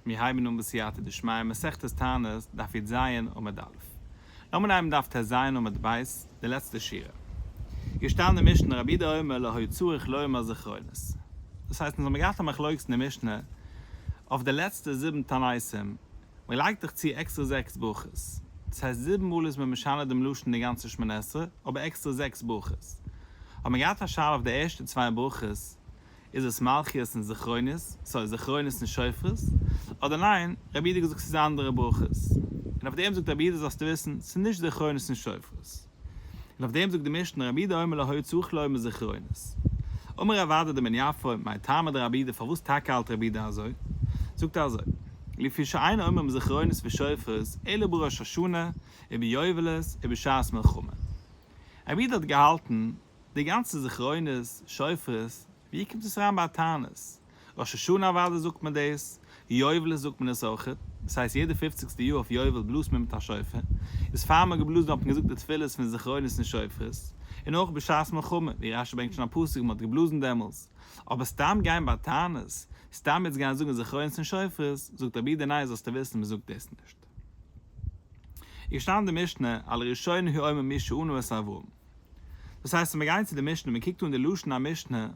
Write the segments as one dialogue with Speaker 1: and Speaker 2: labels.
Speaker 1: מיר הייבן אן בסייעתא דשמיא מסכת תענית דף י"ז עמוד א'. לאמיר נעמען דף ט"ז עמוד ב', די לעצטע שורה. געשטאנען אין משנה רבי יהודה אומר לא היה צריך לומר זכרונות. דאס הייסט אונז האבן געהאט א מחלוקת אין די משנה אויף די לעצטע זיבן תעניתים, מען לייגט דאך צו עקסטערע זעקס ברכות. דאס הייסט זיבן מאל איז מען משנה דעם לשון די גאנצע שמונה עשרה, אבער עקסטערע זעקס ברכות. האט מען געהאט א שאלה אויף די ערשטע צוויי ברכות, איז עס מלכיות און זכרונות, sorry זכרונות און שופרות, אדער ניין, רבי יהודה האט געזאגט ס'איז אנדערע ברכות. און אויף דעם זאגט רבי יהודה זאלסטו וויסן, ס'איז נישט זכרונות און שופרות. און אויף דעם זאגט די משנה רבי יהודה אומר לא היה צריך לומר זכרונות. אמר רב אדא דמן יפו, מאי טעמא דרבי יהודה פארוואס טאקע האלט רבי יהודה אזוי? זאגט ער אזוי, לפי שאין אומרים זכרונות ושופרות אלא בראש השנה וביובלות ובשעת מלחמה. רבי יהודה האט געהאלטן די גאנצע זכרונות, שופרות, ווי קומט עס אריין ביי א תענית? ראש השנה אוודאי זאגט מען דאס, יובלות זאגט מען עס אויכעט, דאס הייסט יעדע פופציגסטע יאר אויף יובל בלאזט מען מיט א שופר, איז פאר מען האט געבלאזן האט מען געזאגט די תפילות פון זכרונות און שופרות, און אויך בשעת מלחמה, ווי רשי ברענגט שוין א פסוק מען האט געבלאזן דעמאלס, אבער סתם גיין ביי תענית, סתם יעצט גיין זאגן זכרונות און שופרות, זאגט רבי יהודה ניין זאלסטו וויסן מען זאגט דאס נישט. איז געשטאנען די משנה על הראשונה הוא אומר מי שענה את אברהם. דאס הייסט אז מיר גייען צו די משנה, מען קוקט אן די לשון המשנה,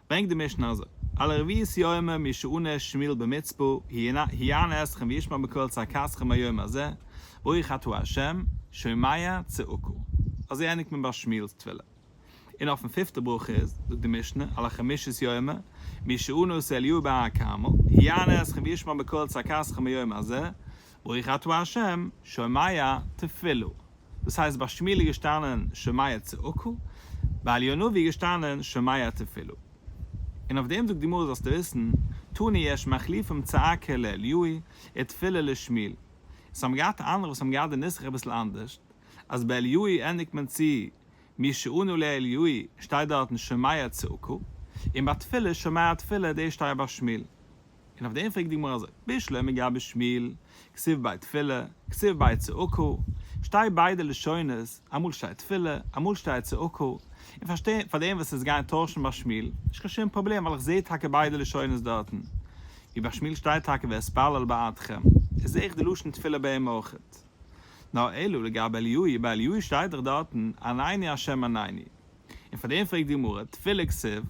Speaker 1: ברענגט די משנה אזוי, על הרביעית הוא אומר מי שענה שמואל במצפה, הוא יענה אתכם וישמע בקול צעקתכם היום הזה, ברוך אתה ה', שומע צעקה. אזוי ענדיגט מען ביי שמואל'ס תפילה. און אויפן פיפטע ברכה איז, זאגט די משנה, על החמישית הוא אומר, מי שענה את אליהו בהר הכרמל, הוא יענה אתכם וישמע בקול צעקתכם היום הזה, ברוך אתה ה', שומע תפילה. דאס הייסט ביי שמואל איז געשטאנען שומע צעקה, ביי אליהו הנביא איז געשטאנען שומע תפילה. און אויף דעם זאגט די גמרא זאלסטו וויסן, תנא יש מחליפים צעקה לאליהו ותפילה לשמואל. עס האבן געהאט אנדערע וואס האבן געהאט די נוסח אביסל אנדערשט, אז ביי אליהו ענדיגט מען צו מי שענה לאליהו שטייט דארטן שומע צעקה, און ביי תפילה שומע תפילה דאס שטייט ביי שמואל. און אויף דעם פרעגט די גמרא אזוי, בשלמא גבי שמואל, כתיב ביה תפילה, כתיב ביה צעקה, שטייט ביידע לשונות, אמאל שטייט תפילה, אמאל שטייט צעקה, און פארשטיי פאר דעם וואס עס גייען טוישן ביי שמואל, נישט קיין שום פראבלעם ווייל איך זעה טאקע ביידע לשונות דארטן, ווי ביי שמואל שטייט טאקע ואתפלל בעדכם, איז זעה איך די לשון תפילה ביי אים אויכעט. נאר אלא לגבי אליהו, ביי אליהו שטייט דאך דארטן ענני השם ענני. און פאר דעם פרעגט די גמרא, תפילה כתיב,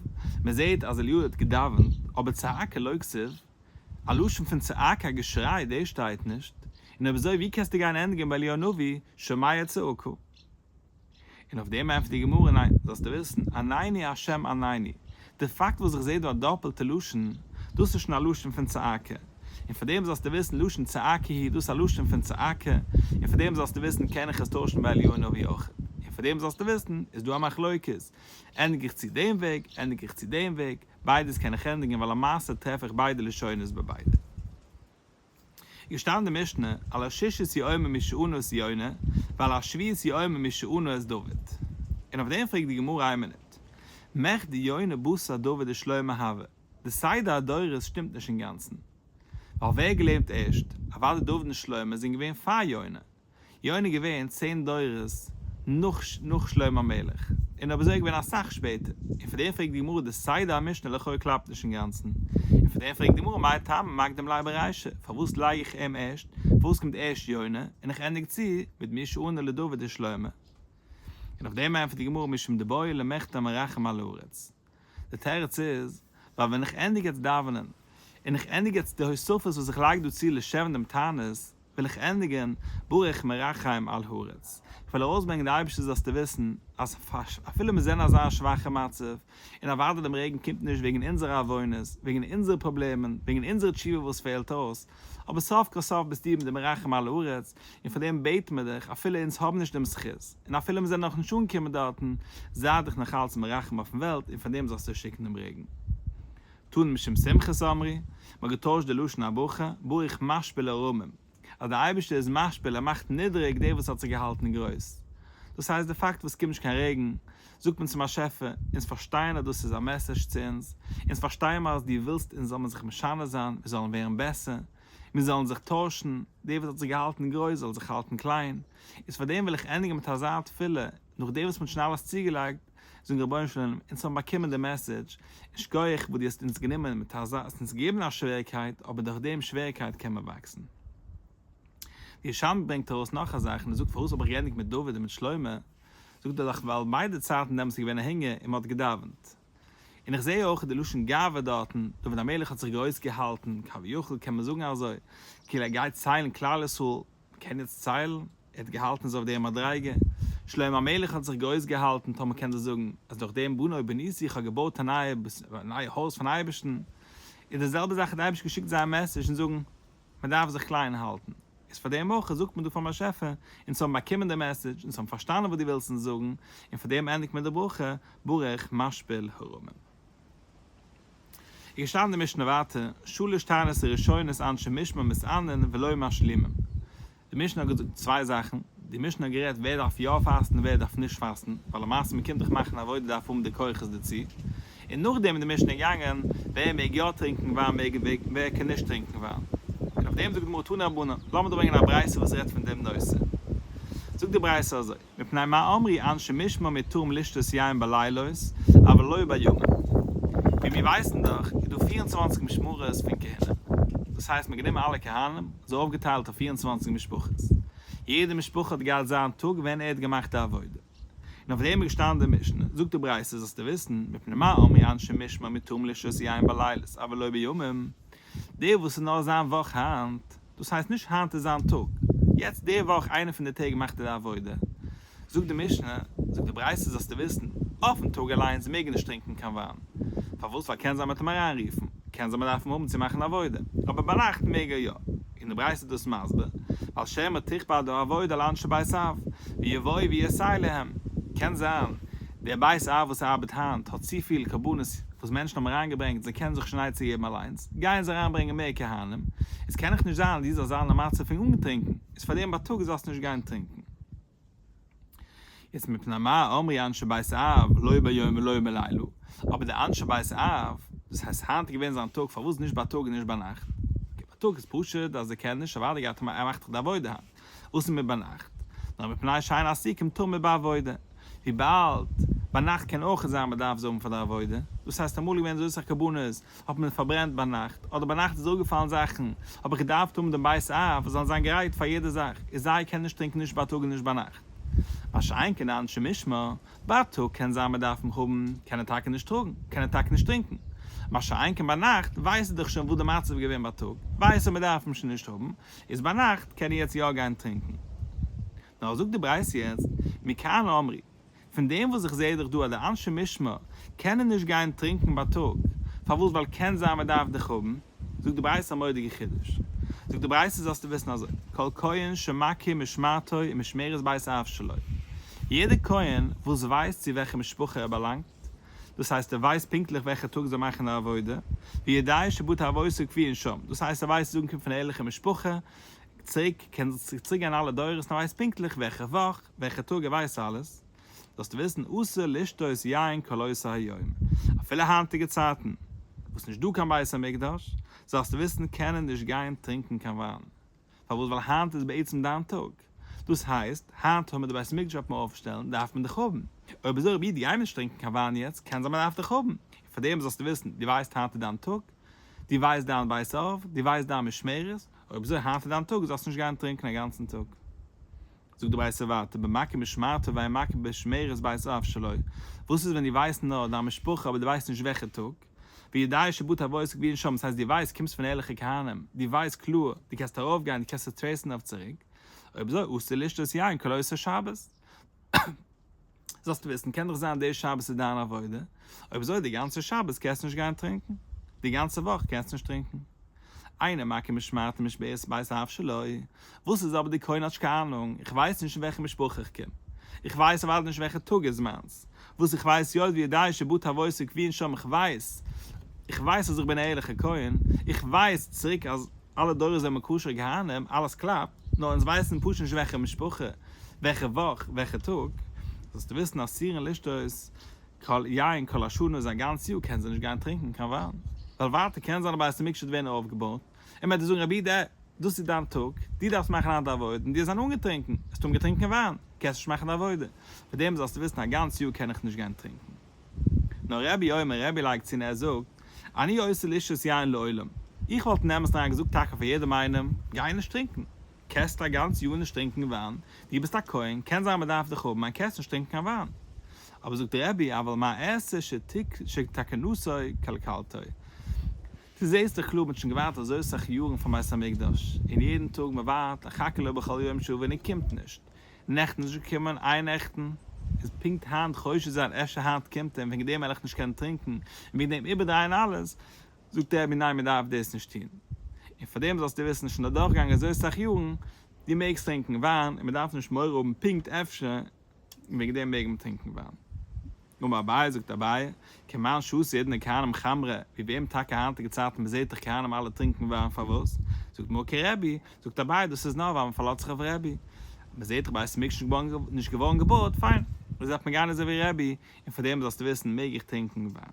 Speaker 1: מען זעט אז אליהו האט געדאווענט, אבער צעקה לא כתיב, א לשון פון צעקה א געשריי דאס שטייט נישט, און אויב אזוי ווי קענסטו גיין ענדיגען ביי אליהו הנביא שומע צעקה? און אויף דעם ענטפערט די גמרא ניין, זאלסטו וויסן, ענני השם ענני, די פאקט וואס איך זעה דא א דאפעלטע לשון, דאס איז שוין א לשון פון צעקה, און פאר דעם זאלסטו וויסן לשון צעקה היא, דאס איז א לשון פון צעקה, און פאר דעם זאלסטו וויסן קען איך עס טוישן ביי אליהו הנביא אויך, און פאר דעם זאלסטו וויסן איז דא א מחלוקת, ענדיג איך צו דעם וועג, ענדיג איך צו דעם וועג, ביידעס קען איך ענדיגן ווייל למעשה טרעף איך ביידע לשונות ביי ביידע. געשטאנען די משנה, על השישית הוא אומר מי שענה את יונה, ועל השביעית הוא אומר מי שענה את דוד. און אויף דעם פרעגט די גמרא איין מינוט, מכדי יונה בתר דוד ושלמה הוה, די סדר הדורות שטימט נישט אינגאנצן. ווייל ווער געלעבט ערשט? אוודאי דוד און שלמה זענען געווען פאר יונה. יונה איז געווען צען דורות נאך נאך שלמה המלך, און אויב אזוי איז געווען אסאך שפעטער, און פאר דעם פרעגט די גמרא די סדר המשנה לכאו' קלאפט נישט אינגאנצן, און פאר דעם פרעגט די גמרא מאי טעמא מקדים ליה ברישא, פארוואס לייג איך אים ערשט, פארוואס קומט ערשט יונה, און איך ענדיג צו מיט מי שענה לדוד ושלמה. און אויף דעם ענטפערט די גמרא משום דבעי למחתם מרחם על הארץ. די תירוץ איז, ווייל ווען איך ענדיג יעצט דאווענען, און איך ענדיג יעצט די הוספות וואס איך לייג דא צו לשם דעם תענית, וויל איך ענדיגן ברוך מרחם על הארץ. איך וויל ארויסברענגען די אייבערשטער זאלסטו וויסן אז אפילו מיר זענען אזא שוואכע מצב, און אוודאי דעם רעגן קומט נישט וועגן אונזערע עוונות, וועגן אונזערע פראבלעמען, וועגן אונזערע תשובה וואס פעלט אויס, אבער סוף כל סוף ביסטו די מרחם על הארץ, און פאר דעם בעטן מיר דיך, אפילו אונז האבן נישט דעם זכות, און אפילו מיר זענען נאכנישט אנגעקומען דארטן, זיי דיך נאכאלץ מרחם אויפן וועלט, און פאר דעם זאלסטו שיקן דעם רעגן. תנא משום סומכוס אמרו, מ'האט געטוישט די לשון הברכה, ברוך משפיל הרמים, אז דער אייבערשטער איז משפיל, ער מאכט נידעריג דער וואס האט זיך געהאלטן גרויס. דאס הייסט די פאקט וואס קומט נישט קיין רעגן, זאגט מען צום באשעפער, אונז פארשטייען אז דאס איז א message צו אונז, אונז פארשטייען מיר אז דו ווילסט אונז זאל מען זיך משנה זיין, מיר זאלן ווערן בעסער, מיר זאלן זיך טוישן, דער וואס האט זיך געהאלטן גרויס זאל זיך האלטן קליין, איז פאר דעם וויל איך ענדיגן מיט אזא תפילה, נאכדעם וואס מען האט שוין אלעס צוגעלייגט. זאגן רבונו של עולם, אונז האבן באקומען די message, און שכוח וואס דו האסט אונז גענומען מיט אזא, האסט אונז געגעבן א שוועריקייט, אבער דורך דעם שוועריקייט קען מען וואקסן. די ירושלמי ברענגט ארויס נאך א זאך, און ער זאגט פארוואס האב איך געענדיגט מיט דוד און מיט שלמה, זאגט ער דאך ווייל ביידע צייטן דעמאלטס איז געווען א הונגער און מען האט געדאווענט. און איך זעה אויך די לשון גאווה דארטן, דוד המלך האט זיך גרויס געהאלטן, כביכול קען מען זאגן אזוי, כאילו ער גייט ציילן כלל ישראל, מ'קען יעצט ציילן, ער האט געהאלטן איז אויף דער מדריגה, שלמה המלך האט זיך גרויס געהאלטן, טאמער קען דאס זאגן אז דורך דעם בנה בניתי איך האב געבויט א נייע נייע הויז פארן אייבערשטן, איז די זעלבע זאך האט דער אייבערשטער געשיקט זיי א message און זאגן, מען דארף זיך קליין האלטן, איז פאר דעם אויך זאגט מען דא פארן באשעפער, אונז האבן באקומען די message, אונז האבן פארשטאנען וואס דו ווילסט אונז זאגן, און פאר דעם ענדיגט מען די ברכה, ברוך משפיל הרמים. איז געשטאנען די משנה ווייטער, שלש תעניות הראשונות אנשי משמר מתענין ולא משלימים. די משנה האט געזאגט צוויי זאכן, די משנה האט גערעדט ווער דארף יא פאסטן און ווער דארף נישט פאסטן, ווייל למעשה מען קומט דאך מאכן עבודה דארף האבן די כוחות דערצו, און נאכדעם איז די משנה געגאנגען ווער מעג יא טרינקן וויין מעג און ווער קען נישט טרינקן וויין. און אויף דעם זאגט די גמרא תנו רבנן, לאמיר דא ברענגען א ברייתא וואס רעדט פון דעם נושא. זאגט די ברייתא אזוי. מפני מה אמרו אנשי משמר מותרים לשתות יין בלילות אבל לא בימים. ווי מיר ווייסן דאך איז דא 24 משמרות פון כהונה. דאס הייסט מ'האט גענומען אלע כהנים, זיי אויפגעטיילט אויף 24 משפחות. יעדע משפחה האט געהאט זיין טאג ווען ער האט געמאכט די עבודה. און אויף דעם איז געשטאנען די משנה. זאגט די ברייתא זאלסטו וויסן, מפני מה אמרו אנשי משמר מותרים לשתות יין בלילות אבל לא בימים. דער וואס איז נאר זיין וואך היינט, דאס הייסט נישט היינט איז זיין טאג, יעצט די וואך איינע פון די טעג מאכט ער די עבודה, זאגט די משנה, זאגט די ברייתא זאלסטו וויסן, אויפן טאג אליינס מעג ער נישט טרינקען קיין וויין, פארוואס ווייל קען זיין מ'וועט אים אריינרופן, קען זיין מ'דארף אים האבן צו מאכן עבודה, אבער ביינאכט מעג ער יא, און די ברייתא איז דאס מסביר, ווייל שמא תכבד העבודה על אנשי בית אב, ויבואו ויסייעו להם, קען זיין דער בית אב וואס ארבעט היינט האט צופיל קרבנות וואס מענטשן האבן אריינגעברענגט, זיי קענען זיך שוין עצה געבן אליינס, גייען זיי אריינברענגען מער כהנים, עס קען דאך נישט זיין אז דו זאלסט זיין אין א מצב פון אנגעטרינקען, איז פאר דעם בייטאג זאלסטו נישט גיין טרינקען. יעצט מפני מה אמרו אנשי בית אב לא ביום ולא בלילה, אבער די אנשי בית אב, דאס הייסט היינט איז געווען זיין טאג, פארוואס נישט בייטאג און נישט ביינאכט? okay בייטאג איז פשוט אז ער קען נישט, אוודאי גייט ער, ער מאכט דאך די עבודה היינט, וואס איז מיט ביינאכט? נאר מפני שאין עסוקים תמיד בעבודה, וויבאלד ביינאכט קען אויך זיין מען דארף זיי האבן פאר די עבודה, דאס הייסט אמאל איז געווען אזוי סאך קרבנות האט מען פארברענט ביינאכט, אדער ביינאכט איז אפגעפאלן זאכן, האב איך געדארפט האבן דעם בית אב זאלן זיין גרייט פאר יעדע זאך, איז זיי קענען נישט טרינקען נישט בייטאג און נישט ביינאכט. מה שאין כן אנשי משמר, בייטאג קען זיין מען דארף אים האבן, קען ער טאקע נישט טראגן, קען ער טאקע נישט טרינקען. מה שאין כן ביינאכט ווייסט ער דאך שוין וואס די מצב איז געווען בייטאג, ווייסט ער מען דארף אים שוין נישט האבן, איז ביינאכט קען ער יעצט יא גיין טרינקען. נאר זאגט די ברייתא יעצט, מכאן אמרו, פון דעם וואס איך זעה דאך דא אז די אנשי משמר קענען נישט גיין טרינקען בייטאג, פארוואס ווייל קען זיין מען דארף דיך האבן, זאגט די ברייתא א מורא'דיגע חידוש, זאגט די ברייתא זאלסטו וויסן אזוי, כל כהן שמכיר משמרתו ומשמרת בית אב שלו, יעדער כהן וואס ווייסט צו וועלכע משפחה ער באלאנגט, דאס הייסט ער ווייסט פונקטליך וועלכע טאג זיי מאכן די עבודה, ויודע שבתי אבותיו קבועין שם, דאס הייסט ער ווייסט זאגן קומט פון א ערליכע משפחה, צוריק קען צוריק גיין אלע דורות און ער ווייסט פונקטליך וועלכע וואך, וועלכע טאג ער ווייסט אלעס, זאלסטו וויסן אסור לשתות יין כל אותו היום, אפילו היינטיגע צייטן וואס נישט דא קיין בית המקדש, זאלסטו וויסן קענען נישט גיין טרינקן קיין וויין, פארוואס ווייל היינט איז בעצם דיין טאג, דאס הייסט היינט האבן מיר די בית המקדש דארף מען אויפשטעלן דארף מען דיך האבן, אויב אזוי רבי איד גיי נישט טרינקן קיין וויין יעצט קען זיין מען דארף דיך האבן, און פאר דעם זאלסטו וויסן דו ווייסט היינט איז דיין טאג, דו ווייסט דיין בית אב, דו ווייסט דיין משמרת, אויב אזוי היינט איז דיין טאג זאלסטו נישט גיין טרינקן א גאנצן טאג. זאגט די ברייתא ווייטער במכיר משמרתו ואין מכיר משמרת בית אב שלו, וואס איז ווען דו ווייסט נאר דיין משפחה אבער דו ווייסט נישט וועלכע טאג, ויודע שבתי אבותיו קבועין שם, דאס הייסט דו ווייסט קומסט פון ערליכע כהנים, דו ווייסט קלאר, דו קענסט ארויפגיין, דו קענסט עס trace ן אויף צוריק, אויב אזוי אסור לשתות יין כל אותו שבת. זאלסטו וויסן, קען דאך זיין די שבת איז דיין עבודה, אויב אזוי די גאנצע שבת קענסטו נישט גיין טרינקען, די גאנצע וואך קענסטו נישט טרינקען. אינו מכיר משמרתו ומשמרת בית אב שלו, וואס איז אבער די כהן האט נישט קיין אהנונג, איך ווייס נישט אין וועלכע משפחה איך קום, איך ווייס אוודאי נישט וועלכע טאג איז מיינס, וואס איך ווייס יא איז ויודע שבתי אבותיו קבועין שם, איך ווייס, איך ווייס אז איך בין א ערליכע כהן, איך ווייס צוריק אז אלע דורות זענען כשר כהנים, אלעס קלאפט, נאר אונז ווייסן פשוט נישט וועלכע משפחה, וועלכע וואך, וועלכע טאג, זאלסטו וויסן אסורין לשתות כל יין כל השנה איז א גאנץ יאר קען זיי נישט גיין טרינקען קיין וויין, ווייל ווייטער קען זיין א בית המקדש וועט ווערן אויפגעבויט, און מען וועט דיר זאגן רבי דער דאס איז דיין טאג, דו דארפסט מאכן היינט די עבודה, און דו האסט זיין אנגעטרינקען, האסט אנגעטרינקען וויין, קענסט נישט מאכן די עבודה, פאר דעם זאלסטו וויסן א גאנץ יאר קען איך נישט גיין טרינקען. נאר רבי אומר, רבי לייגט צו און ער זאגט, אני אוסר לשתות יין לעולם, איך וואלט אין אמת'ן אריין געזאגט טאקע פאר יעדעם איינעם, גיי נישט טרינקן, קענסט א גאנץ יאר נישט טרינקן וויין, דו ביסט א כהן, קען זיין מען דארף דיך האבן, מען קענסט נישט טרינקן קיין וויין. אבער זאגט רבי, אבל מה אעשה שתקנתו קלקלתו. דו זעסט דאך קלאר מען האט שוין געווארט אזוי סאך יארן פארן בית המקדש, און יעדן טאג מען ווארט, אחכה לו בכל יום שיבוא און ער קומט נישט. נעכטן איז נישט געקומען, אייערנעכטן איז פונקט היינט חושש זיין אפשר היינט קומט ער און וועגן דעם וועל איך נישט קענען טרינקען, און וועגן דעם איבערדרייען אלעס, זאגט רבי ניין מען דארף דאס נישט טון, און פאר דעם זאלסטו וויסן שוין אדורכגעגאנגען אזוי סאך יארן, דו מעגסט טרינקען וויין און מען דארף נישט מורא האבן פונקט אפשר, און וועגן דעם מעג מען טרינקען וויין. אמר אביי, זאגט אביי, כמאן שתו האידנא כהנים חמרא, ווי וועם טאקע היינטיגע צייטן מען זעט דאך כהנים אלע טרינקען וויין פארוואס? זאגט גמרא כרבי, זאגט אביי דאס איז נאר ווייל מען פארלאזט זיך אויף רבי, מען זעט דאך בית המקדש נישט געווארן געבויט, פיין, איז דארף מען גיין אזוי ווי רבי, און פאר דעם זאלסטו וויסן מעג איך טרינקען וויין.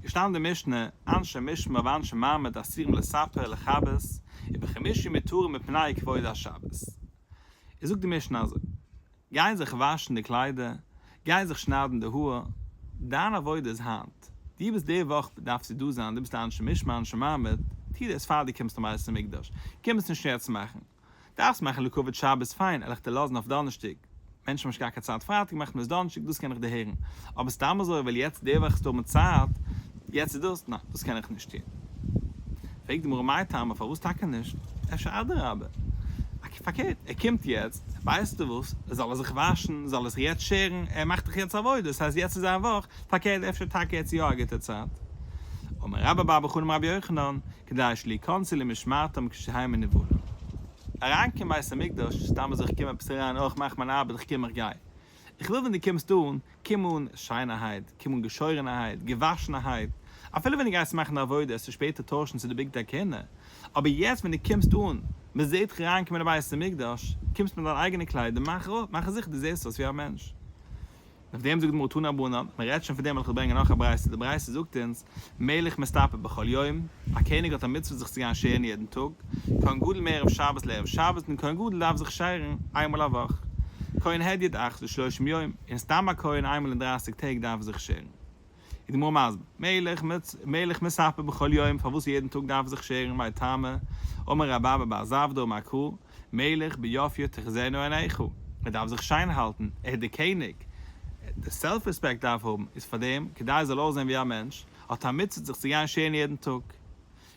Speaker 1: געשטאנען די משנה, אנשי משמר ואנשי מעמד אסורים לספר לכבס, ובחמישי מותרים מפני כבוד השבת. איז זאגט די משנה אזוי, גיי זיך וואשן די קליידער, גיי זיך שניידן די האר, דיין עבודה איז היינט, דו ביסט די וואך דארפסטו דא זיין, דו ביסט א אנשי משמר אנשי מעמד, טו דאס פאר דו קומסט אין בית המקדש, קום עס נישט יעצט מאכן, דארפסט מאכן לכבוד שבת פיין, על איך דיר לאזן אויף דאנערשטאג, מענטשן האבן נישט געהאט קיין צייט פרייטאג מאכט מען עס דאנערשטאג דאס קען איך דערהערן, אבער סתם אזוי ווייל יעצט די וואך איז דא מער צייט, יעצט איז דאס, ניין דאס קען איך נישט טון. פרעגט די גמרא מאי טעמא פארוואס טאקע נישט? אפשר אדרבה, פארקערט ער קומט יעצט, ווייסטו וואס, זאל ער זיך וואשן, זאל ער זיך יעצט שערן, ער מאכט דאך יעצט עבודה, ס'הייסט יעצט איז זיין וואך, פארקערט אפשר טאקע יעצט איז יא א גוטע צייט. אמר רבה בר בר חנה אמר רבי יוחנן, כדי שלא יכנסו למשמרתם כשהם מנוולים. אריינקומען בית המקדש, סתם אזוי איך קום עפעס אריין, אוי איך מאך מיין ארבעט, איך קום איך גיי. איך וויל ווען דו קומסט אן, קום אן שיינערהייט, קום אן געשוירענערהייט, געוואשענערהייט, אפילו ווען דו גייסט מאכן די עבודה עסטו שפעטער טוישן צו די בגדי כהונה, אבער יעצט ווען דו קומסט אן, מען זעט דיך אריינקומען אין בית המקדש, קומסט מיט דיין אייגענע קליידער, מאך מאך זיכער דו זעסט אויס ווי א מענטש. אויף דעם זאגט די גמרא תנו רבנן, מען רעדט שוין פון דעם וועל איך ברענגען נאך א ברייתא, די ברייתא זאגט אונז, מלך מסתפר בכל יום, א קעניג האט א מצוה זיך צו גיין שערן יעדן טאג, כהן גדול מערב שבת לערב שבת, און כהן גדול דארף זיך שערן איינמאל א וואך, כהן הדיוט אחת לשלושים יום, און סתם א כהן איינמאל אין דרייסיג טעג דארף זיך שערן. איז די גמרא מסביר, מלך מלך מספר בכל יום, פארוואס יעדן טאג דארף זיך שערן, מאי טעמא, אמר רב אבא בר זבדא אמר קרא, מלך ביפיו תחזינה עיניך, ער דארף זיך שיין האלטן, ער איז דער קעניג, די self respect דארף האבן, איז פאר דעם, כדי ער זאל אויסזען ווי א מענטש, האט א מצוה זיך צו גיין שערן יעדן טאג.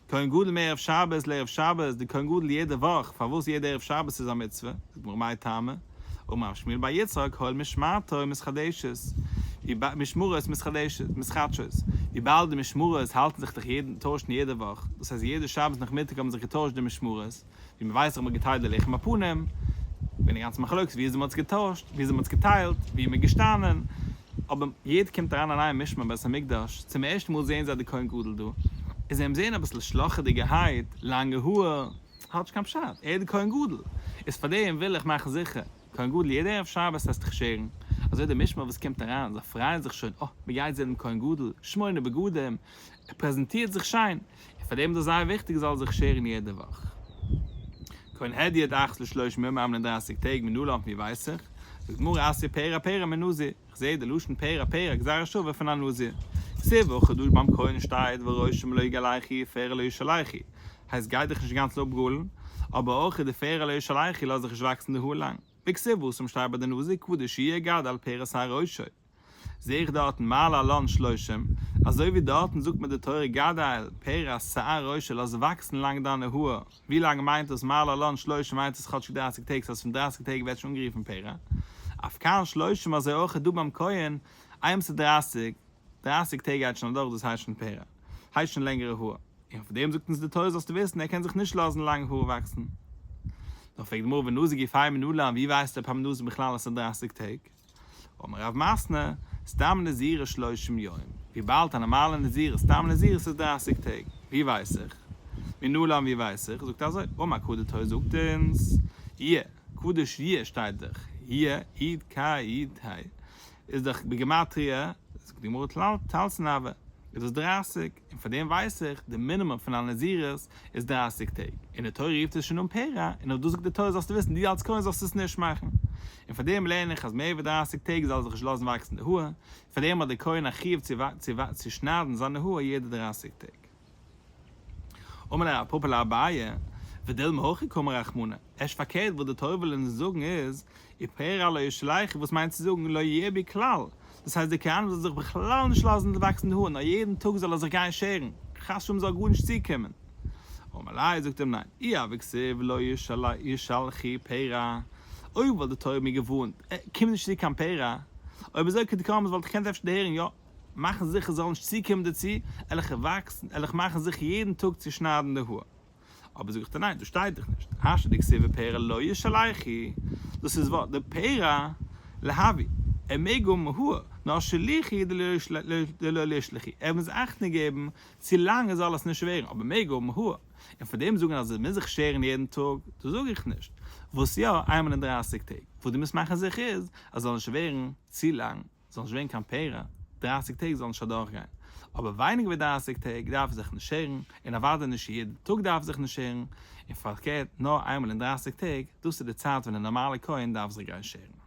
Speaker 1: כהן גדול מערב שבת לערב שבת, די כהן גדול יעדע וואך, פארוואס יעדע ערב שבת איז א מצוה? זאגט גמרא מאי טעמא, אמר רב שמואל בר יצחק הואיל משמרתו מתחדשת, משמרות מתחדשת, מתחדשות, וויבאלד די משמרות האלטן זיך דאך יעדן, טוישן יעדע וואך, דאס הייסט יעדע שבת נאכמיטאג האבן זיך געטוישט די משמרות, ווי מען ווייסט האט מען געטיילט די לחם הפנים, געווען די גאנצע מחלוקת ווי אזוי מען האט עס געטוישט, ווי אזוי מען האט עס געטיילט, ווי מען איז געשטאנען, אבער יעדער קומט אריין א נייע משמר אין בית המקדש, צום ערשטן מאל זעען זיי די כהן גדול דא, און זיי אים זעען אביסל שלאכעדיגערהייט, לאנגע האר, האט נישט קיין פשט, ער איז די כהן גדול, איז פארדעם וויל איך מאכן זיכער, כהן גדול יעדע ערב שבת עסט כשר'ן, אזוי די משמר וואס קומט אריין, זיי פרייען זיך שוין, אה, מען גייט זען דעם כהן גדול, שמונה בגדים, ער פרעזענטירט זיך שיין, און פאר דעם איז דאס זייער וויכטיג זאל זיך שערן יעדע וואך. כהן הדיוט אחת לשלושים יום איינמאל אין דרייסיג טעג מנלן ווי ווייס איך? זאגט גמרא אתיא פרע פרע מנזיר, איך זעה די לשון פרע פרע גזירה שווה פון א נזיר. כתיב הכא דא ביים כהן שטייט וראשם לא יגלחו ופרע לא ישלחו, הייסט גיי דיך נישט אינגאנצן אפגאלן, אבער אויך איז די פרע לא ישלחו לאז זיך נישט וואקסן די האר לאנג. וכתיב התם שטייט ביי די נזיר קדוש יהיה גדל פרע שער ראשו. זעה איך דארטן מה להלן שלושים, אזוי ווי דארטן זאגט מיר די תורה גדל פרע שער ראשו לאז וואקסן לאנג דיינע האר, ווי לאנג מיינט דאס מה להלן שלושים מיינט עס כאטשיג דרייסיג טעג ס'הייסט פון דרייסיג טעג ווערט שוין אנגערופן פרע, אף כאן שלושים אזוי אויך איז דא ביים כהן איינמאל ס'איז דרייסיג, דרייסיג טעג גייט שוין אדורך דאס הייסט שוין פרע, הייסט שוין לענגערע האר, און אויף דעם זאגט אונז די תורה זאלסטו וויסן ער קען זיך נישט לאזן לאנג האר וואקסן. נאך פרעגט די גמרא ונזיר גופיה מנלן ווי ווייסט ער ביים נזיר בכלל אז ס'איז דרייסיג טעג? אמר רב מתנה, סתם נזירות שלושים יום, וויבאלד א נארמאלע נזירות, סתם נזירות איז דרייסיג טעג, ווי ווייס איך? מנלן ווי ווייס איך? זאגט אזוי, אמר קרא די תורה זאגט אונז, יהיה, קדוש יהיה שטייט דאך, יהיה, י ק י ה, איז דאך בגימטריא, זאגט די גמרא תלתין הוה, איז דאס דרייסיג. און פאר דעם ווייס איך, די מינימום פון א נזירות איז דרייסיג טעג, און די תורה רופט עס שוין אן פרע, און אויף דאס זאגט די תורה זאלסטו וויסן, דו אלס כהן זאלסט עס נישט מאכן. און פאר דעם לערן איך אז מער ווי דרייסיג טעג זאל ער זיך נישט לאזן וואקסן די האר, פאר דעם האט דער כהן א חיוב צו שניידן זיינע האר יעדע דרייסיג טעג. אמר ליה רב פפא לאביי, ודילמא הכי קאמר רחמנא, ערשט פארקערט וואס די תורה וויל אונז זאגן איז, ופרע לא ישלחו וואס מיינט צו זאגן לא ירבו כלל, דאס הייסט דער כהן זאל זיך בכלל נישט לאזן וואקסן די האר נאר יעדן טאג זאל ער זיך גיין שערן, חס ושלום זאל גארנישט צוקומען. אמר ליה זאגט אים ניין, אי הוה כתיב לא ישלחו פרע, אויב וואלט די תורה מיר געווארנט, קום נישט צו קיין פרע, אויב אזוי כדקאמרת וואלט איך געקענט אפשר דערהערן יא, מאכן זיכער זאל נישט צוקומען דערצו, על איך וואקסן, על איך מאכן זיכער יעדן טאג צו שניידן די האר. אבער זאג איך דיר ניין, דאס שטייט דאך נישט, השתא דכתיב ופרע לא ישלחו, דאס איז ווארט די פרע להוי, ער מעג האבן האר, נאר שלוחי דלא לישלחו, ער מוז אכטונג געבן צו לאנג עס זאל עס נישט ווערן, אבער מעג האבן האר, און פון דעם זאגן אז ער מוז זיך שערן יעדן טאג, דאס זאג איך נישט, וואס יא, איינמאל אין דרייסיג טעג, וואס דו מוזט מאכן זיכער איז, אז עס זאל נישט ווערן צו לאנג. זאל נישט ווערן קיין פרע, דרייסיג טעג זאל נישט אדורכגיין, אבער ווייניגער ווי דרייסיג טעג דארף זיך נישט שערן, און אוודאי נישט יעדן טאג דארף זיך נישט שערן, און פארקערט נאר איינמאל אין דרייסיג טעג, דאס איז די צייט ווען א נארמאלע כהן דארף זיך גיין שערן.